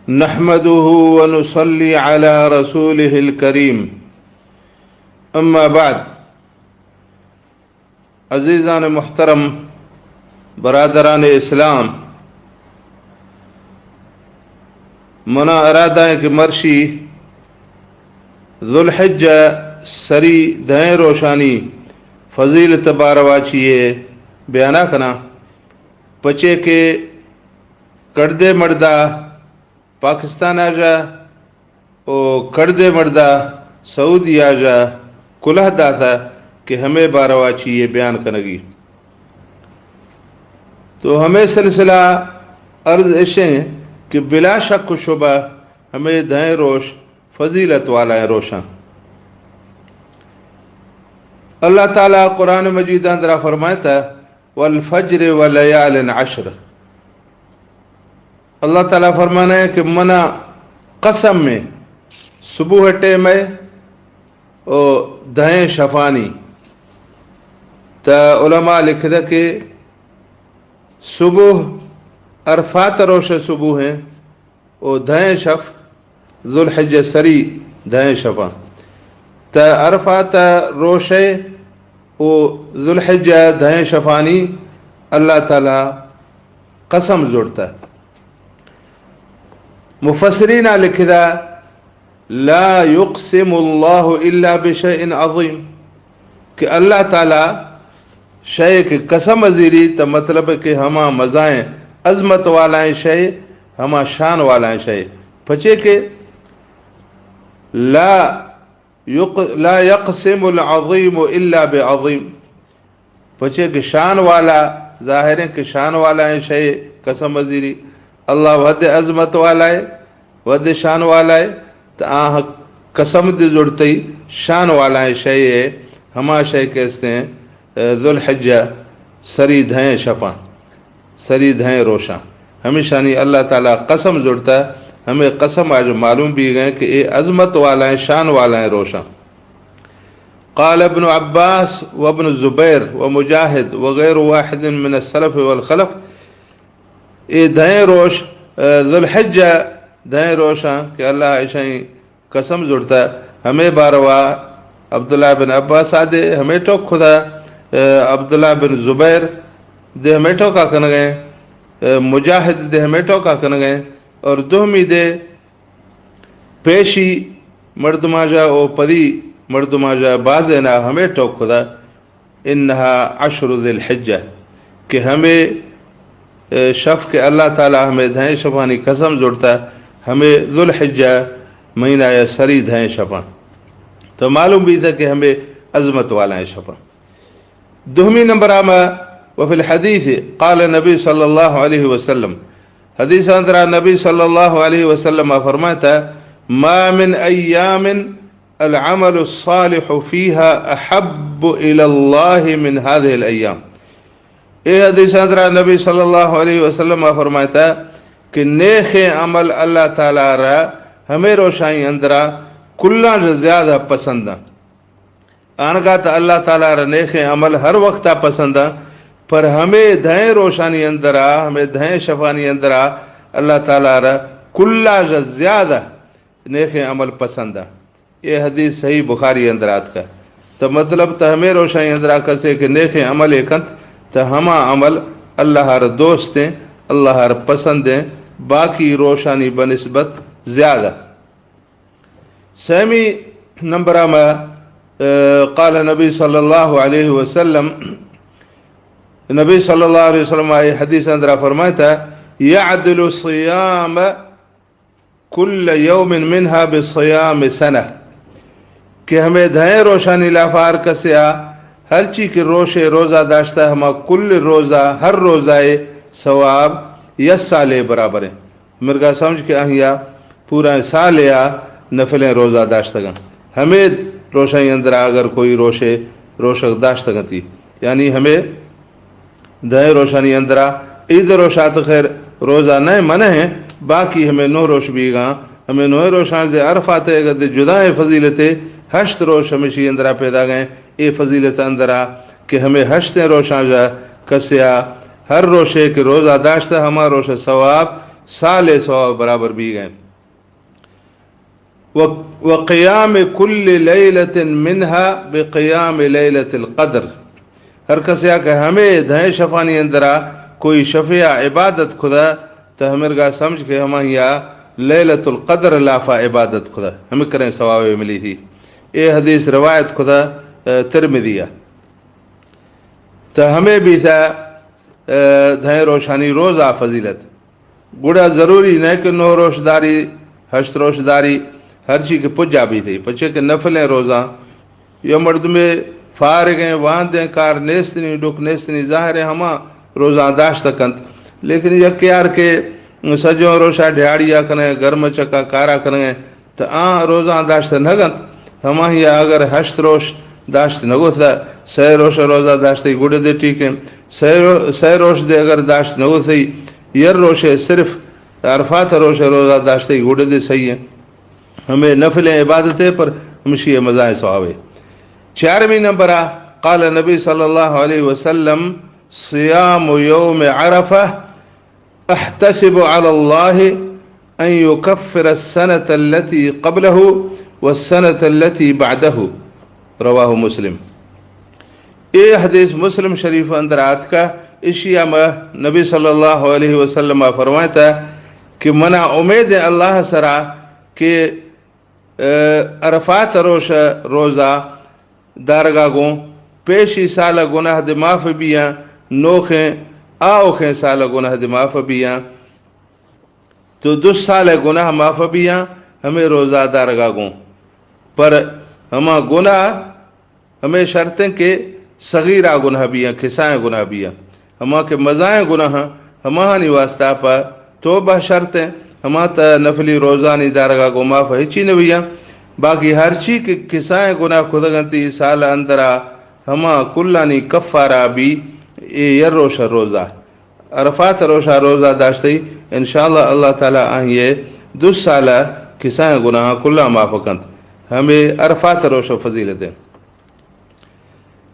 نحمده ونصلي على رسوله الكريم. أما بعد، عزیزان محترم، برادران اسلام، منا ارادہ ہے کہ مرشی ذوالحجہ سری دہیں روشانی فضیلت باروا چیے بیانا کنا، پچے کہ کڑدے مڑدا پاکستان آ جا او کڑدے مڑدا سعودی آ جا کلہ داتا کہ ہمے باروا چیے بیان کنگی۔ تو ہمے سلسلہ عرض اشیں کہ بلا شک و شبہ ہمے دہیں روش فضیلت والائیں روشاں۔ اللہ تعالی قرآن مجید اندرا فرمائتا، والفجر وليال عشر۔ اللہ تعالی فرمانا ہے کہ منا قسم میں صبح ٹیم ہے او دہیں شفانی۔ تا علماء لکھدا کہ صبح عرفات روش صبح ہیں او دہیں شف ذوالحجہ سری دہیں شفاں۔ تا عرفات روشے او ذوالحجہ دہیں شفانی اللہ تعالی قسم زڑتا۔ مفسرین لکھدا، لا يقسم الله إلا بشيء عظيم، کہ اللہ تعالی شے کہ قسم ازیری، تو مطلب کہ ہما مزائیں عظمت والائیں شے، ہما شان والائیں شے۔ پچے کہ لا يق-، لا يقسم العظيم إلا بعظيم۔ پچے کہ شان والا، ظاہر ہے کہ شان والا ہیں شے قسم ازیری۔ اللہ ود عظمت والا ہے، ود شان والا ہے، تو آہ قسم دے زڑتئی شان والا ہیں شے، ہما شے کہ استیں، اے، ذوالحجہ سری دہیں شفاں، سری دہیں روشاں۔ ہمیشانی اللہ تعالی قسم زڑتا، ہمیں قسم آج معلوم بھی گئے کہ اے عظمت والا ہیں، شان والا ہیں روشاں۔ قال ابن عباس وابن الزبير ومجاهد وغير واحد من السلف والخلف، اے دہیں روش، اے، ذوالحجہ دہیں روشاں کہ اللہ اشیں قسم زڑتا، ہمیں باروا عبداللہ بن عباس آ دے ہمیں ٹوک کھدا، اے، عبداللہ بن زبیر دے ہمیں ٹوکا کنگے، اے، مجاہد دے ہمیں ٹوکا کنگے، اور دوہمی دے پیشی مردماں جا او پدی مردماں جا بازینا ہمیں ٹوک کھدا، انہا عشر ذی الحجہ، کہ ہمیں، اے، شف کہ اللہ تعالی ہمیں دہیں شفانی قسم زڑتا، ہمیں ذوالحجہ مہینہ یا سری دہیں شفاں۔ تو معلوم بیتا کہ ہمیں عظمت والائیں شفاں۔ دوہمی نمبر آما، وفي الحديث قال النبي صلى الله عليه وسلم، حدیث اندرا نبی صلی اللہ علیہ وسلم فرماتا، ما من ایام العمل الصالح فيها احب الى الله من هذه الايام۔ اے حدیث اندرا نبی صلی اللہ علیہ وسلم فرماتا کہ نیخیں عمل اللہ تعالی را ہمیں روشائی اندرا کلاں زیادہ پسند ہیں۔ آنگا تہ اللہ تعالی را نیکیں عمل ہر وقتا پسند آں، پر ہمے دہیں روشانی اندرا، ہمے دہیں شفانی اندرا اللہ تعالی را کلا ژہ زیادہ نیکیں عمل پسند آں۔ اے حدیث صحیح بخاری اندرا آتکا۔ تہ مطلب تہ ہمے روشانی اندرا کسے کہ نیکیں عملے کنت، تہ ہما عمل اللہ را دوستیں، اللہ را پسندیں، باقی روشانی بنسبت زیادہ۔ سیمی نمبر ما، اے، قال نبی صلی اللہ علیہ وسلم، نبی صلی اللہ علیہ وسلم آئی حدیث اندرا فرمائتا، يعدل صيام كل يوم منها بصيام سنة، کہ ہمیں دہیں روشانی لافار کسیا ہرچی کہ روشے روزہ داشتا، ہما کل روزہ، ہر روزہ ثواب یس سالے برابر ہیں۔ مرگا سمجھ کہ آہیا پورا سالیا نفلیں روزہ داشتگاں۔ ہمے روشانی اندرا اگر کوئی روشے روشگ داشتگنتی، یعنی ہمے دہیں روشانی اندرا عید روشا تہ خیر روزہ نہ منع ہیں، باقی ہمے نو روش بیگاں، ہمے نوئے روشان دے عرفات اگر دے جدائیں فضیلتے، ہشت روش ہمیشی اندرا پیدا گئے۔ اے فضیلت اندرا کہ ہمے ہشتیں روشاں ژہ کسیا ہر روشے کہ روزہ داشتہ، ہما روش ثواب سال ءِ ثواب برابر بیگ ءَ۔ و، وقیام کل لیلۃ منها بقیام لیلۃ القدر۔ ہر کسیا کہ ہمے دہیں شفانی اندرا کوئی شفیا عبادت کھدا، تو ہمرگا سمجھ کہ ہماہیا لیلۃ القدر لافا عبادت کھدا، ہمے کریں ثوابے ملی تھی۔ اے حدیث روایت کھدا، اے، ترمذی ءَ۔ تو ہمے بیثہ، اے، دہیں روشانی روزہ فضیلت۔ گڑا ضروری نہ کہ نو روش داری، ہشت روش داری، ہرچی کہ پجا بیثی، پچے کہ نفلیں روزاں یا مردمے فارغیں، واندیں، کار نیستنی، ڈک نیستنی، ظاہر ہے ہما روزاں داشتہ کنت۔ لیکن یکے آر کہ سجوں روشا ڈیہاڑیا کنیں، گرم چکا کارا کنیں، تو آ روزاں داشتہ نہ کنت۔ ہماہیا اگر ہشت روش داشت نہ گوثہ، سئے روش روزہ داشتئی گڑے دے ٹھیک ہے۔ سئے رو-، سئے روش دے اگر داشت نہ گوثئی، یر روشے صرف عرفات روش روزہ داشتئی گڑے دے صحیح ہے۔ ہمے نفلیں عبادتے پر ہمشی مزائیں ثوابے۔ چارمی نمبرا، قال نبی صلی اللہ علیہ وسلم، صيام يوم عرفة أحتسب على الله أن يكفر السنة التي قبله والسنة التي بعده۔ رواه مسلم۔ اے حدیث مسلم شریف اندر آتکا، اشیا ما نبی صلی اللہ علیہ وسلم فرمائتا کہ منا امید ہے اللہ سرا کہ، اے، عرفات روش روزہ دارگا گوں پیشی سال گناہ دے معاف بیاں، نوخیں آوخیں سال گناہ دے معاف بیاں۔ تو دو سال گناہ معاف بیاں ہمے روزہ دارگا گوں۔ پر ہما گناہ ہمے شرطیں کہ صغیرہ گناہ بیاں، کسائیں گناہ بیاں۔ ہما کہ مزائیں گناہ، ہماہانی واسطہ پہ توبہ شرطیں، ہما تا نفلی روزانی دارگا گوں معاف ہچی نہ بیاں۔ باقی ہرچی کہ کسائیں گناہ کھدگنتی سال اندرا، ہما کلانی کفارہ بی اے یر روشہ روزہ۔ عرفات روشا روزہ داشتئی، انشاءاللہ اللہ تعالی آہیے دو سالہ کسائیں گناہ کلا معاف کنت۔ ہمے عرفات روشہ فضیلتیں۔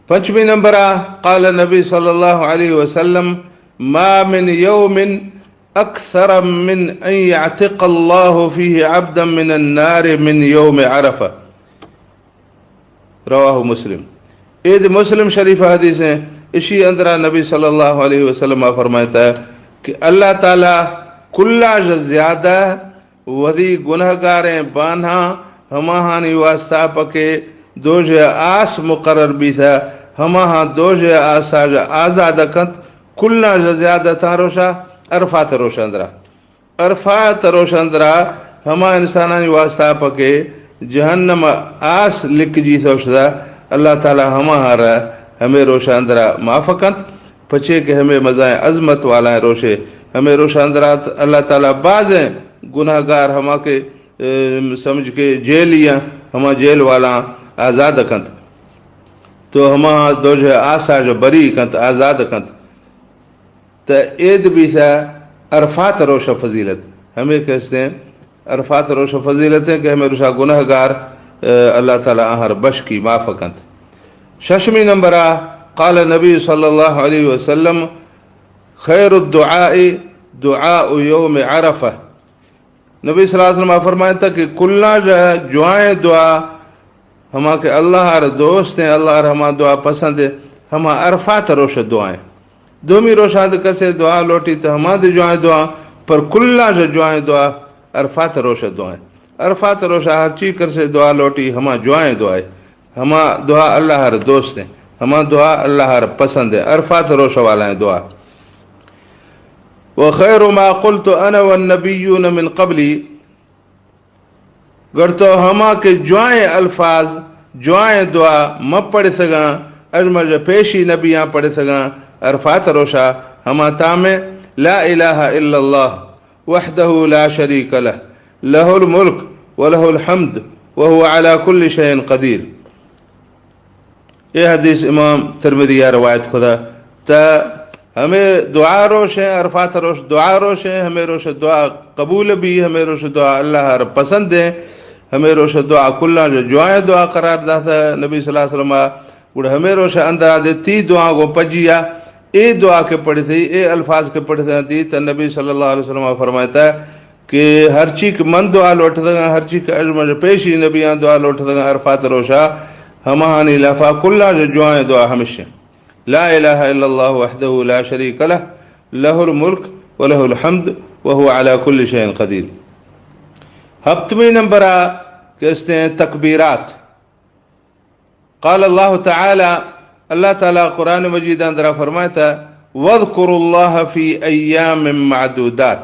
پنچمی نمبرا، قال نبی صلی اللہ علیہ وسلم، ما من يوم أكثر من أن يعتق الله فيه عبدا من النار من يوم عرفة۔ رواہ مسلم۔ اے دے مسلم شریف حدیث ہیں، اشی اندرا نبی صلی اللہ علیہ وسلم فرمائتا کہ اللہ تعالی کلا ژ زیادہ وثی گنہگاریں بانہاں ہماہانی واسطہ پکے دوژہ آس مقرر بیثہ، ہماہاں دوژہ آسا ژ آزاد کنت، کلا ژ زیادہ تاں روشا عرفات روش اندرا۔ عرفات روش اندرا ہما انسانانی واسطہ پکے جہنم آس لکجی سوشدا، اللہ تعالی ہما ہر ہمے روش اندرا معاف کنت، پچے کہ ہمے مزائیں عظمت والائیں روشے، ہمے روش اندرا اللہ تعالی بازیں گناہگار ہما کہ، اے، سمجھ کے جیلیاں، ہما جیل والاں آزاد کنت۔ تو ہما دوژہ آسا ژ بری کنت، آزاد کنت۔ تہ اید بیثہ عرفات روش فضیلت۔ ہمے کہ استیں عرفات روش فضیلتیں کہ ہمے روشا گنہگار، اے، اللہ تعالی آہر بشکی معاف کنت۔ ششمی نمبرا، قال نبی صلی اللہ علیہ وسلم، خیر الدعاء دعاء یوم عرفہ۔ نبی صلی اللہ علیہ وسلم فرمائتا کہ کلا ژ جوائیں دعا ہما کہ اللہ ار دوست ہیں، اللہ ار ہما دعا پسند ہے، ہما عرفات روش دعائیں۔ دومی روشاں دے کسے دعا لوٹی تو ہما دے جوائیں دعا، پر کلا ژ جوائیں دعا عرفات روش دعائیں۔ عرفات روشا ہر چی کرسے دعا لوٹی ہما جوائیں دعائیں۔ ہما دعا اللہ ار دوست ہیں، ہما دعا اللہ ار پسند ہیں، عرفات روش والائیں دعا۔ وخیر ما قلت انا والنبیون من قبلی، گر تو ہما کہ جوائیں الفاظ، جوائیں دعا مہ پڑھسگاں، اژ مہ ژ پیشی نبیاں پڑھسگاں، عرفات روشا ہما تامیں، لا الہ الا اللہ وحدہ لا شریک لہ، لہ الملک ولہ الحمد وہو علی کل شیء قدیر۔ اے حدیث امام ترمذی ء روایت کھدا۔ تہ ہمے دعا روشیں، عرفات روش دعا روشیں، ہمے روش دعا قبول بی، ہمے روش دعا اللہ ء پسند ہیں، ہمے روش دعا کلاں جو جوائیں دعا قرار داتا نبی صلی اللہ علیہ وسلم ء۔ گڑا ہمے روش اندرا دے تی دعا گو پجیا اے دعا کہ پڑھتے، اے الفاظ کہ پڑھتے تھی، تو نبی صلی اللہ علیہ وسلم فرمائتا کہ ہرچی کہ من دعا لوٹتگاں، ہرچی کہ اجمج پیشی نبیاں دعا لوٹتگاں عرفات روشا، ہمہانی لافا کلا جو جوائیں دعا ہمشیں، لا الہ الا اللہ وحدہ لا شریک لہ، لہ الملک ولہ الحمد وہو علی کل شیء قدیر۔ ہپتمی نمبرا کہ استیں تکبیرات۔ قال اللہ تعالی، اللہ تعالی قرآن مجید اندرا فرمائتا، واذکروا اللہ فی ایام معدودات۔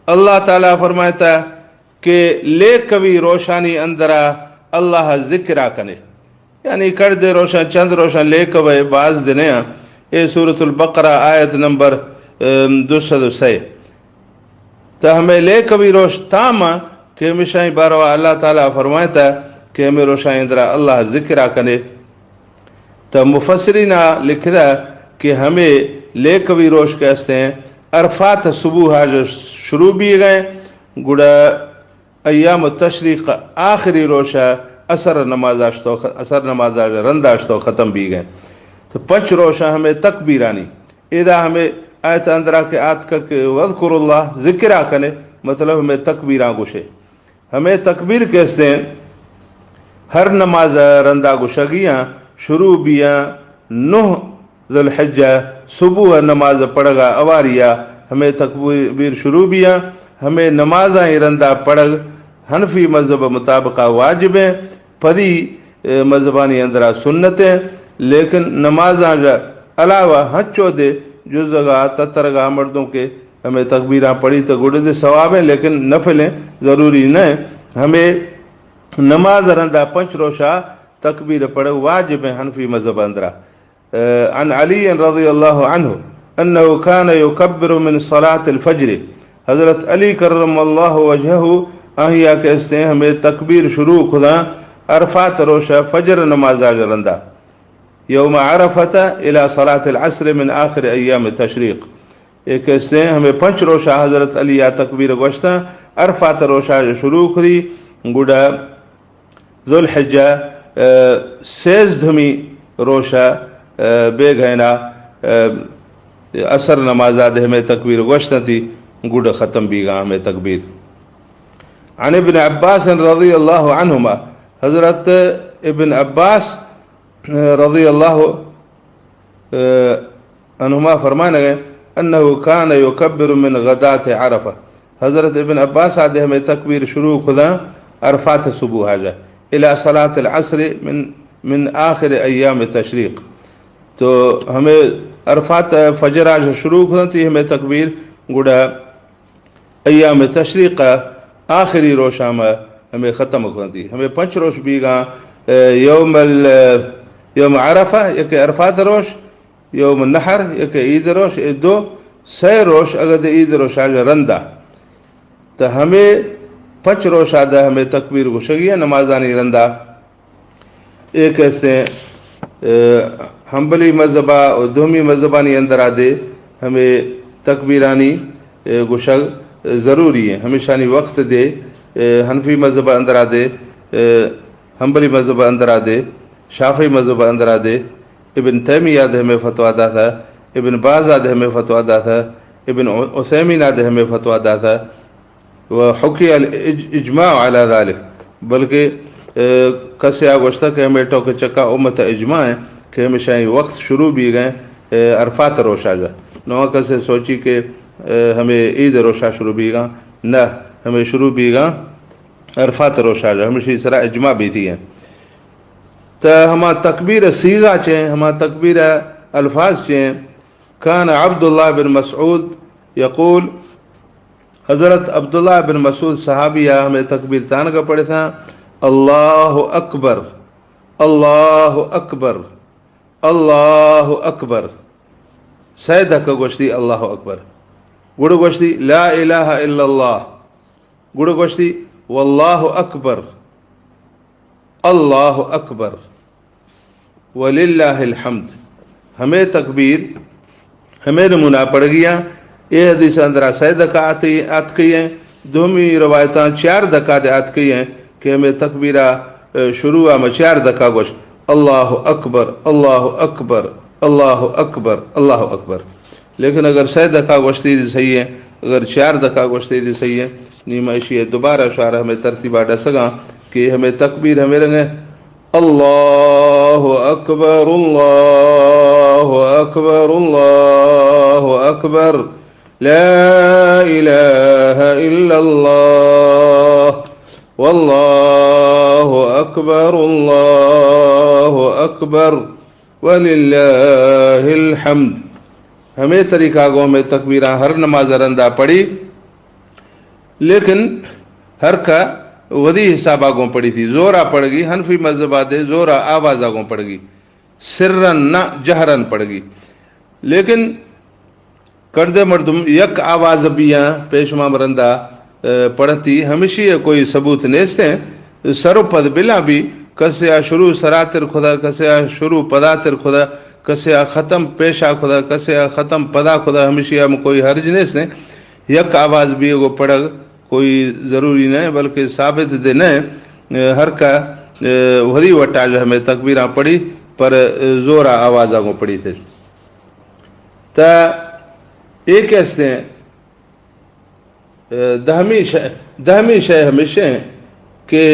اللہ تعالی فرمائتا کہ لیکوی روشانی اندرا اللہ ذکرا کنے۔ یعنی کڑدے روشاں، چند روشاں لیکوے، باز دنیاں۔ اے سورۃ البقرہ آیت نمبر، ام، دو سد و سے۔ تو ہمیں لیکوی روش تام کہ ہمیشانی باروا اللہ تعالی فرمائتا کہ ہمیں روشانی اندرا اللہ ذکرا کنے۔ تو مفسرین لکھتا کہ ہمیں لیکوی روش کہ استیں عرفات صبح جو شروع بھی گئے، گڑا ایام التشریق آخری روشا عصر نماز اشتو، عصر نماز رندا اشتو ختم بھی گئے۔ تو پنچ روشا ہمیں تکبیرانی، ادا ہمیں آیت اندرا کہ آتک کہ واذکروا اللہ، ذکرا کنے، مطلب ہمیں تکبیراں گوشے۔ ہمیں تکبیر کہ استیں ہر نماز رندا گوشگیاں، شروع بیاں نہ ذوالحجہ صبح نماز پڑھگا اواریا ہمیں تکبیر شروع بیاں۔ ہمیں نمازاں رندا پڑھگ حنفی مذہب مطابقا واجبیں، پدی، اے، مذہبانی اندرا سنتیں، لیکن نمازاں جا علاوہ ہنچو دے جزگا تترگا مردوں کے ہمیں تکبیراں پڑھی تو گڑے دے ثوابیں، لیکن نفلیں، ضروری نہ۔ ہمیں نماز رندا پنچ روشا تکبیر پڑھگ واجبیں حنفی مذہب اندرا۔ عن علی رضی اللہ عنہ انه كان يكبر من صلاة الفجر۔ حضرت علی کرم اللہ وجہہ آہیا کہ استیں ہمیں تکبیر شروع کھداں عرفات روشا فجر نمازا رندا، یوم عرفت الى صلاة العصر من آخر ایام التشریق۔ اے کہ استیں ہمیں پنچ روشا حضرت علی آ تکبیر گوشتاں، عرفات روشا شروع کھدی، گڑا ذوالحجہ، اے، سیزدھمی روشا، اے، بے گھینا، اے، عصر نمازا دے ہمیں تکبیر گوشتاں تھی، گڑا ختم بیگا ہمیں تکبیر۔ عن ابن عباس رضی اللہ عنہما، حضرت ابن عباس، اے، رضی اللہ، اے، عنہما فرمائنگ ء، انه كان يكبر من غداة عرفہ، حضرت ابن عباس آ دے ہمیں تکبیر شروع کھداں عرفات صبح حاجہ، الى صلاة العصر من، من آخر ایام تشریق۔ تو ہمیں عرفات فجر آ شروع کھداں تھی ہمیں تکبیر، گڑا ایام تشریق آخری روشاں ہمیں ختم کھداں تھی۔ ہمیں پنچ روش بیگاں، اے، یوم ال-، یوم عرفہ، یک عرفات روش، یوم النحر، یک عید روش، اے دو، سئے روش اگہ دے عید روشا رندا۔ تو ہمیں پنچ روشا دے ہمیں تکبیر گوشگی ہے نمازانی رندا۔ اے کہ استیں، اے، حنبلی مذہبا و دومی مذہبانی اندرا دے ہمیں تکبیرانی، اے، گوشگ ضروری ہے۔ ہمیشانی وقت دے، اے، حنفی مذہب اندرا دے، اے، حنبلی مذہب اندرا دے، شافعی مذہب اندرا دے، ابن تیمیہ دے ہمیں فتویٰ داتا، ابن باز دے ہمیں فتویٰ داتا، ابن عثیمین دے ہمیں فتویٰ داتا، و حکی الاج-، اجماع علی ذلک، بلکہ، اے، کسے آ گوشتا کہ ہمیں ٹوکے چکا امت اجماع ہے کہ ہمیشہ وقت شروع بیگئے، اے، عرفات روشا جا۔ نو کسے سوچی کہ، اے، ہمیں عید روشا شروع بیگا، نہ، ہمیں شروع بیگا عرفات روشا جا، ہمیشہ سرا اجماع بیتی ہے۔ تا ہما تکبیر صیغہ چے، ہما تکبیر الفاظ چے، کان عبداللہ بن مسعود یقول، حضرت عبداللہ بن مسعود صحابی آ ہمیں تکبیر تانگا پڑھتا، اللہ اکبر، اللہ اکبر، اللہ اکبر۔ سئے دکا گوشتی اللہ اکبر۔ گڑا گوشتی لا الہ الا اللہ۔ گڑا گوشتی واللہ اکبر، اللہ اکبر، وللہ الحمد۔ ہمیں تکبیر، ہمیں نمونہ پڑھگیاں۔ اے حدیث اندرا سئے دکا آتی، آتکئی ہیں، دومی روایتاں چار دکا دے آتکئی ہیں کہ ہمیں تکبیرہ، اے، شروع میں چار دکا گوش، اللہ اکبر، اللہ اکبر، اللہ اکبر، اللہ اکبر۔ لیکن اگر سئے دکا گوشتی دی صحیح ہے، اگر چار دکا گوشتی دی صحیح ہے، نی ما اشی دوبارہ شعر ہمیں ترتیبہ ڈسگاں کہ ہمیں تکبیر ہمیں رنگ ہے، اللہ اکبر، اللہ اکبر، اللہ اکبر، لا الہ الا اللہ، واللہ اکبر، اللہ اکبر، وللہ الحمد۔ ہمیں طریقہ گوں ہمیں تکبیراں ہر نماز رندا پڑھی، لیکن ہر کا ودی حسابا گوں پڑھی تھی۔ زورا پڑھ گی، حنفی مذہبا دے زورا آوازا گوں پڑھ گی، سرن نہ جہرن پڑھ گی۔ لیکن کڑدے مردم یک آواز بیاں پیش ما مرندا، اے، پڑھتی، ہمشی ء کوئی ثبوت نیست ہیں۔ سر و پد بلا بھی، کسے آ شروع سراتر خدا، کسے آ شروع پداتر خدا، کسے آ ختم پیشا خدا، کسے آ ختم پدا خدا، ہمشی ہم کوئی حرج نیست ہیں۔ یک آواز بھی گو پڑھگ کوئی ضروری نہ ہے، بلکہ ثابت دے نہ ہے۔ ہر کا، اے، وری وٹا جو ہمیں تکبیراں پڑھی، پر، اے، زورا آوازاں کو پڑھی تھے۔ تا ایک ایسے، اے، دہمی شے، دہمی شے ہمیشہ ہیں کہ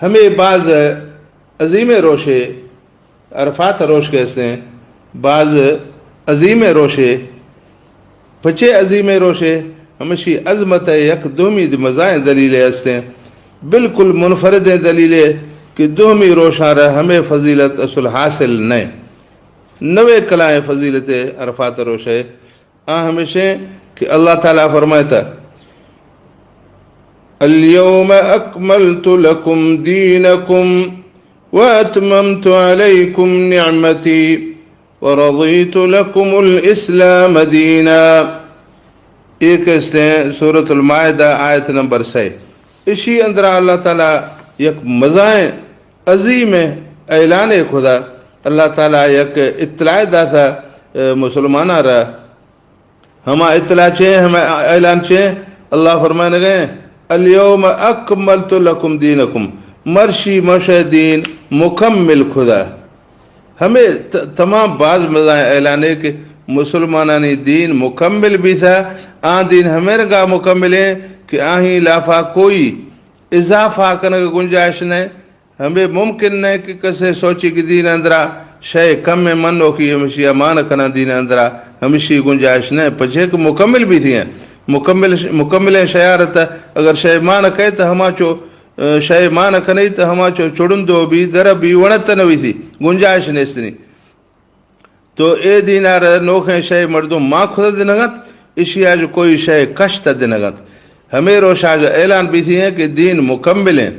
ہمیں بعض عظیم روشے، عرفات روش کہ استیں، بعض عظیم روشے، پچے عظیم روشے، ہمشی عظمت یک دومی دی مزائیں دلیلے استیں، بالکل منفردیں دلیلے کہ دومی روشاں را ہمیں فضیلت اصل حاصل نئے۔ نوے کلائیں فضیلت عرفات روشے، آ ہمیشیں کہ اللہ تعالیٰ فرمائتا، الیوم اکملت لکم دینکم واتممت علیکم نعمتی ورضیت لکم الاسلام دینا۔ ایک استیں سورۃ المائدہ آیت نمبر سے۔ اشی اندرا اللہ تعالیٰ یک مزائیں عظیم اعلان خدا، اللہ تعالیٰ یک اطلاع داتا، اے، مسلمانہ را۔ ہما اطلاع چے، ہما اعلان چے، اللہ فرمانے گئے، الیوم اکملت لکم دینکم، مرشی مشے دین مکمل خدا۔ ہمیں ت-، تمام باز مزائیں اعلانے کہ مسلمانانی دین مکمل بیتا، آ دین ہمیں رنگا مکمل ہیں کہ آہی لافا کوئی اضافہ کنگ گنجائش نہیں۔ ہمے ممکن نہ کہ کسے سوچی کہ دین اندرا شے کم منوکی ہمشی مان کنا دین اندرا ہمشی گنجائش نہ پچے کہ مکمل بھی تھی ہیں۔ مکمل، مکمل شیارت اگر شے مان کہے تو ہما چو، اے، شے مان کنے تو ہما چو چڑندو بھی در بھی ونت نہ ہوئی تھی، گنجائش نیستنی۔ تو اے دینار نوکیں شے مردم ما خود دنگت، اشی آج کوئی شے کشت دنگت۔ ہمیں روشاج اعلان بھی تھی ہیں کہ دین مکمل ہیں۔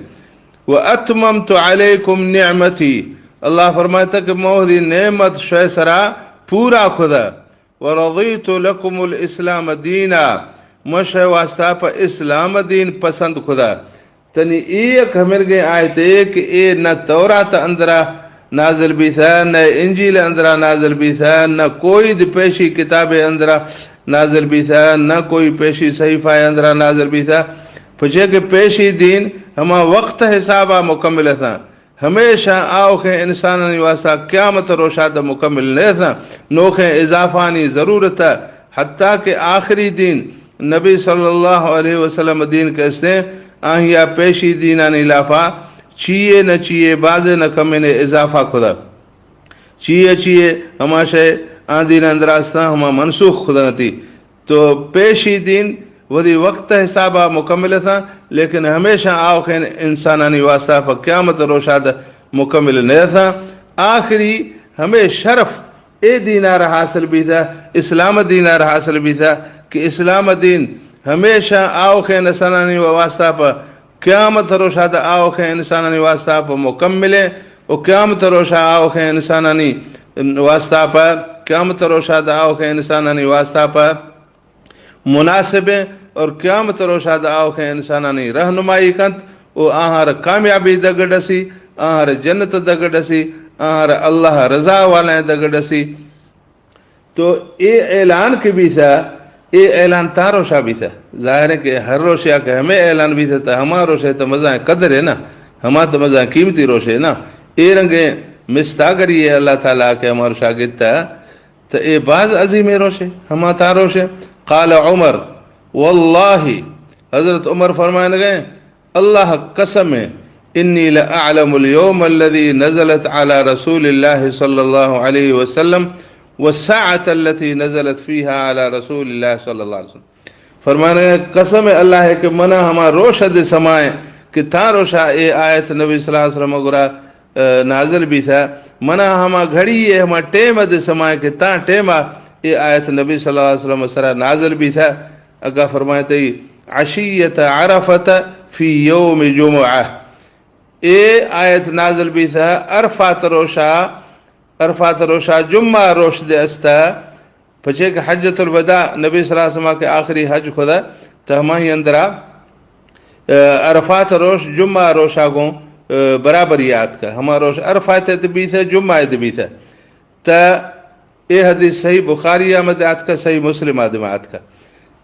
و اتممت علیکم نعمتی، اللہ فرمائتا کہ موہدی نعمت شے سرا پورا خدا۔ و رضیت لکم الاسلام دینا، مشے واسطہ پہ اسلام دین پسند خدا۔ تنی اے یک ہمرگیں آیتے کہ اے نہ تورات اندرا نازل بیثہ، نہ انجیل اندرا نازل بیثہ، نہ کوئی دی پیشی کتاب اندرا نازل بیثہ، نہ کوئی پیشی صحیفہ اندرا نازل بیثہ۔ پچے کہ پیشی دین ہما وقت حسابا مکمل اتھاں۔ ہمیشہ آوکیں انسانانی واسطہ قیامت روشا دہ مکمل نیثاں، نوکیں اضافانی ضرورت ہے، حتیٰ کہ آخری دین نبی صلی اللہ علیہ وسلم دین کہ استیں، آہیا پیشی دینانی لافا چیئے نہ چیئے، بازے نہ کمے نے اضافہ خدا۔ چیئے چیئے ہما شے آ دین اندرا استاں، ہما منسوخ خدا نتی۔ تو پیشی دین وتی وقت حسابا مکمل اتھاں، لیکن ہمیشہ آوکیں انسانانی واسطہ پہ قیامت روشا دہ مکمل نہ اتھاں۔ آخری ہمے شرف اے دینار حاصل بیثہ، اسلام دینار حاصل بیثہ کہ اسلام دین ہمیشہ آوکیں انسانانی واسطہ پہ قیامت روشا دہ آوکیں انسانانی واسطہ پہ مکملیں، و قیامت روشا آوکیں انسانانی واسطہ پہ، قیامت روشا دہ آوکیں انسانانی واسطہ پہ مناسبیں، اور قیامت روشا دہ آوکیں انسانانی رہنمائی کنت، و آہار کامیابی دگڈ اسی، آہار جنت دگڈ اسی، آہار اللہ رضا والیں دگڈ اسی۔ تو اے اعلان کہ بیثہ، اے اعلان تا روشا بیثہ۔ ظاہر ہے کہ ہر روشیا کہ ہمے اعلان بیثہ تو ہما روشے تو مزائیں قدر ہے نا، ہما تو مزائیں قیمتی روشے نا۔ اے رنگیں مستاگری ہے اللہ تعالیٰ کہ ہمارو شاگرد تا، تو اے باز عظیم روشے، ہما تا روشے۔ قال عمر، واللہ، حضرت عمر فرمائن گئے، اللہ قسم ہے، انی لأعلم اليوم الذي نزلت على رسول الله صلى الله عليه وسلم والساعة التي نزلت فيها على رسول الله صلى الله عليه وسلم۔ فرمانے قسم اللہ ہے کہ منا ہما روش دے سمائے کہ تا روشا اے آیت نبی صلی اللہ علیہ وسلم گرا، آ، نازل بیتا۔ منا ہما گھڑی ہے، ہما ٹیم دے سمائے کہ تا ٹیما اے آیت نبی صلی اللہ علیہ وسلم سرا نازل بیتا۔ اگا فرمائے تئی عشیت عرفت فی یوم جمعہ۔ اے آیت نازل بیتا عرفات روشا، عرفات روشا جمعہ روش دے استا۔ پچے کہ حجۃ الوداع نبی صلی اللہ علیہ وسلم کے آخری حج کھدا، تو ہماہی اندرا، آ، عرفات روش جمعہ روشا گوں، آ، برابر یاد کا۔ ہما روش عرفات ات بیتا، جمعہ ات بیتا۔ تو اے حدیث صحیح بخاری آمد آتکا، صحیح مسلم آدم آتکا۔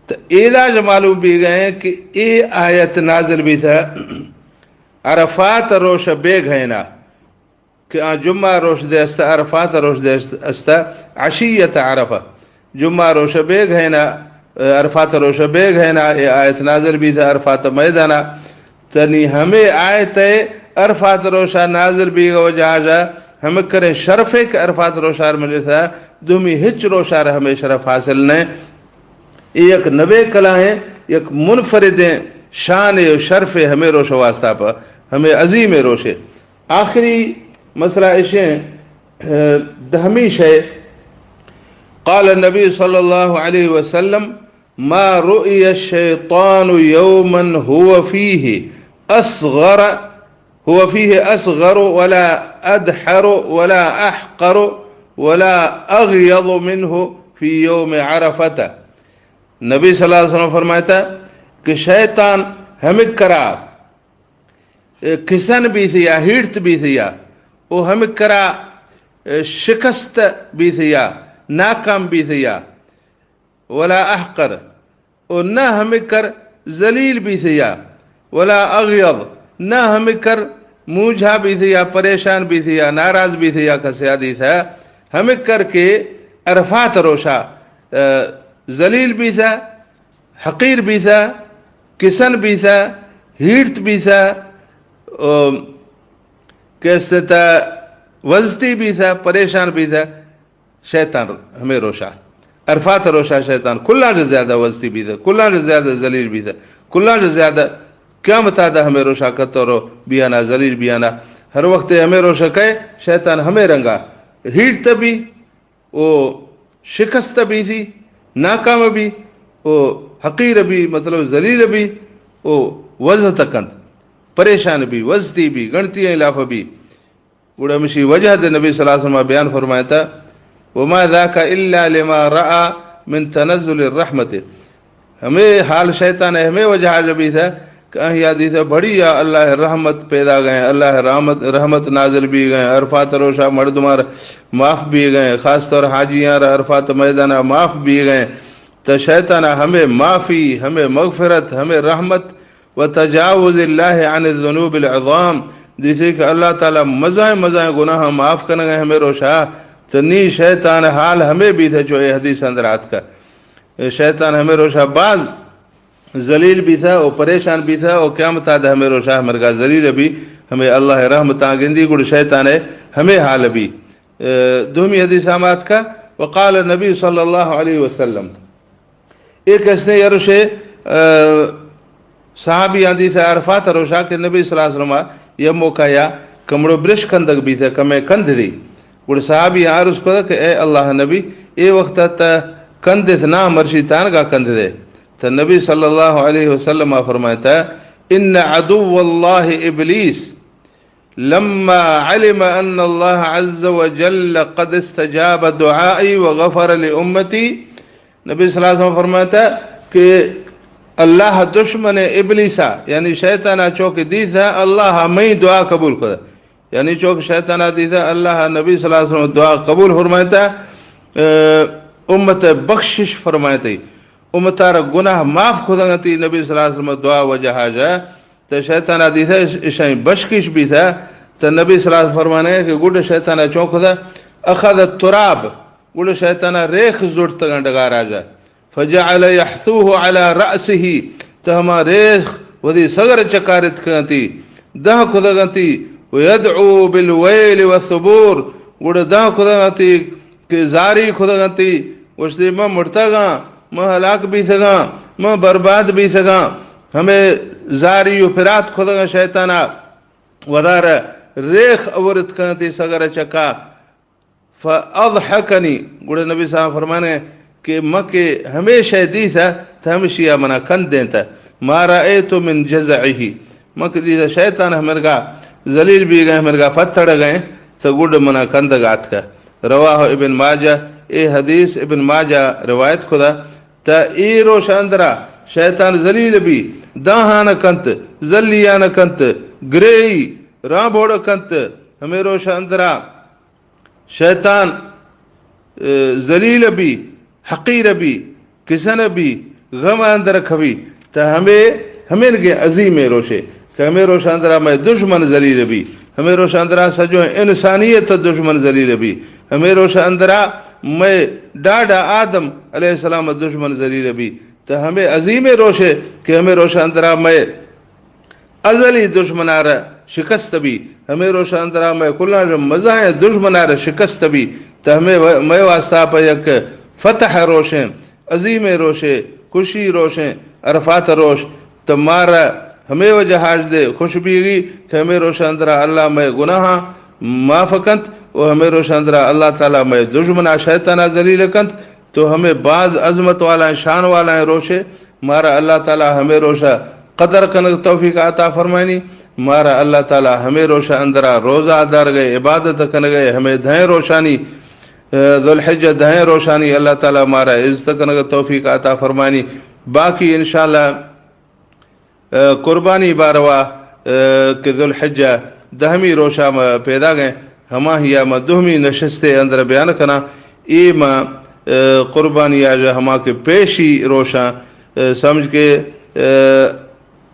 تو اے لاج معلوم بی گئے کہ اے آیت نازل بیتا عرفات روش بیگ ہے نا۔ کہ آ جمعہ روش دے است، عرفات روش دے است، است، عشیت عرفہ۔ جمعہ روش بیگ ہے نا، عرفات روش بیگ ہے نا، اے آیت نازل بیتا عرفات میدانا۔ تنی ہمے آیت ہے عرفات روشا نازل بیگ وجہ جا ہمے کرے شرفے کہ عرفات روشار مجلسا دومی ہچ روشار ہمے شرف حاصل نہ۔ اے یک نوے کلا ہیں، یک منفردیں شان و شرف ہمے روش واسطہ پہ ہمے عظیم روشے۔ آخری مسئلہ اشیں، آ، دہمی شے، قال النبی صلی اللہ علیہ وسلم، ما رؤی الشیطان یوما هو فیه اصغر، هو فیه اصغر ولا ادحر ولا احقر ولا اغیض منه فی یوم عرفة۔ نبی صلی اللہ علیہ وسلم فرمائتا کہ شیطان ہمک کرا، اے، کسن بیثیا، ہیڑت بیثیا، او ہمک کرا، اے، شکست بیثیا، ناکام بیثیا، ولا احقر، او نہ ہمک کر ذلیل بیثیا، ولا اغیض، نہ ہمک کر مونجھا بیثیا، پریشان بیثیا، ناراض بیثیا، کسیا دیثا، ہمک کر کہ عرفات روشا، اے، ذلیل بیثا، حقیر بیثا، کسن بیثا، ہیڑت بیثا، او، کہ است تا وزتی بیثا، پریشان بیثا، شیطان ہمے روشا، عرفات روشا شیطان کلاں چہ زیادہ وزتی بیثا، کلاں چہ زیادہ ذلیل بیثا، کلاں چہ زیادہ قیامتا دا ہمے روشا کتورو بیانا، ذلیل بیانا۔ ہر وقت ہمے روشا کئے شیطان ہمے رنگا ہیڑت بی، او شکست بیثی، ناکام بی، او حقیر بی، مطلب ذلیل بی، او وزت کنت، پریشان بی، وزتی بی، گنتی ایں لاف بی۔ گڑا ہمشی وجہ دے نبی صلی اللہ علیہ وسلم بیان فرمائتا، وما ذاک الا لما رأى من تنزل الرحمة۔ ہمے حال شیطان ء ہمے وجہ ء بیثہ کہ آہیا دیثہ بڑی یا اللہ ء رحمت پیدا گئے، اللہ ء رحمت، رحمت نازل بی گئے، عرفات روشا مردمار معاف بی گئے، خاص طور حاجیاں را عرفات میدانا معاف بی گئے۔ تو شیطان ء ہمے معافی، ہمے مغفرت، ہمے رحمت و تجاوز اللہ عن الذنوب العظام، دیثی کہ اللہ تعالی مزائیں مزائیں گناہ معاف کنگے ہمے روشا۔ تو نی شیطان ء حال ہمے بیثہ جو اے حدیث اندر آتکہ۔ شیطان ہمے روشا باز ذلیل بیثہ و پریشان بیثہ و قیامتا دہ ہمے روشا مرگا ذلیل بی، ہمے اللہ رحمتاں گندی، گڑ شیطان ہمے حال بی۔ اے، دومی حدیث ہم آتکہ، وقال النبی صلی اللہ علیہ وسلم، ایک اس نے یروشے، اے، صحابی آن دیثہ عرفات روشا کہ نبی صلی اللہ علیہ وسلم یہ موقع یا کمڑو برش کندگ بیثہ، کمے کند دی۔ گڑ صحابی عرض کتہ کہ اے اللہ نبی، اے وقت تا کندث نا، مرشی تانگا کند دے۔ تو نبی صلی اللہ علیہ وسلم فرمائتا، ان عدو اللہ ابلیس لما علم ان اللہ عز وجل قد استجاب دعائی وغفر لامتی، نبی صلی اللہ علیہ وسلم فرمائتا کہ اللہ دشمن ابلیسا، یعنی شیطانا چوکہ دیثہ اللہ مئی دعا قبول کتہ۔ یعنی چوکہ شیطانا دیثہ اللہ نبی صلی اللہ علیہ وسلم دعا قبول فرمائتا، اے، امت بخشش فرمائتی، امتار گناہ معاف کتنگتی نبی صلی اللہ علیہ وسلم دعا وجہا جا۔ تو شیطانا دیثہ اش-، اشاں بخشش بیثہ، تو نبی صلی اللہ علیہ وسلم فرمانے کہ گڈ شیطان چون کھدا، اخذ التراب، گڈ شیطان ریخ زڑتگاں ڈگاراجا، فجعل يحثوه على رأسه، تو ہما ریخ وتی سگر چکارت کنتی، دہ کھدگنتی، ويدعو بالويل والثبور، گڈ دہ کھدگنتی کہ زاری کھدگنتی، گوشتی من مڑتگاں، من ہلاک بیتگاں، من برباد بیتگاں۔ ہمے زاری و پرات کھدگاں شیطانا، ودار ریخ اورت کنتی سگر چکا۔ فاضحکنی، گڑا نبی صاحب فرمانے کہ مکے ہمیشہ دیتا، تو ہمشیا منا کند دینتا۔ ما رأیت من جزعه، مکے دیتا شیطان ہمرگا ذلیل بیگئے، ہمرگا پتڑ گئے، تو گڑ منا کندگ آتکا۔ رواہ ابن ماجہ، اے حدیث ابن ماجہ روایت کھدا۔ تا اے روش اندرا شیطان ذلیل بی، داہان کنت، ذلیان کنت، گریئی، رانبوڑ کنت۔ ہمے روش اندرا شیطان، اے، ذلیل بی، حقیر بی، کسن بی، غم اندر کھوی۔ تا ہمے، ہمینگے عظیم روشے کہ ہمے روش اندرا مئے دشمن ذلیل بی، ہمے روش اندرا سجو انسانیت دشمن ذلیل بی، ہمے روش اندرا مئے ڈاڈا آدم علیہ السلام دشمن ذلیل بی۔ تا ہمے عظیم روشے کہ ہمے روش اندرا مئے ازلی دشمنار شکست بی، ہمے روش اندرا مئے کلاں مزائیں دشمنار شکست بی۔ تا ہمے و-، مئے واسطہ پہ یک فتح روشیں، عظیم روشے، خوشی روشیں، عرفات روش۔ تو مارا ہمے وجہ حاج دے خوش بیگی کہ ہمے روش اندرا اللہ مئے گناہاں معاف کنت و ہمے روش اندرا اللہ تعالی مئے دشمنا شیطانا ذلیل کنت۔ تو ہمے باز عظمت والا، شان والا روشے۔ مارا اللہ تعالی ہمے روشا قدر کنگ توفیق عطا فرمائنی۔ مارا اللہ تعالی ہمے روشا اندرا روزہ دارگئے، عبادت کنگئے، ہمے دہیں روشانی، اے، ذوالحجہ دہیں روشانی اللہ تعالی مارا عزت کنگ توفیق عطا فرمائنی۔ باقی انشاءاللہ، اے، قربانی باروا، اے، کہ ذوالحجہ دہمی روشا ما پیدا گئے، ہماہیا ما دومی نشستے اندر بیان کنا۔ اے ما، اے، قربانی آجا ہما کہ پیشی روشاں، اے، سمجھ کے، اے،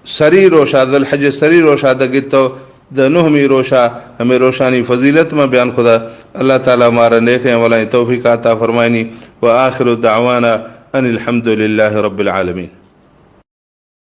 سری روشا، ذوالحجہ سری روشا دا گتو، دا نہمی روشا، ہمے روشانی فضیلت ما بیان کھدا۔ اللہ تعالی مارا نیکیں ولائیں توفیق عطا فرمائنی۔ وآخر دعوانا ان الحمد للہ رب العالمین۔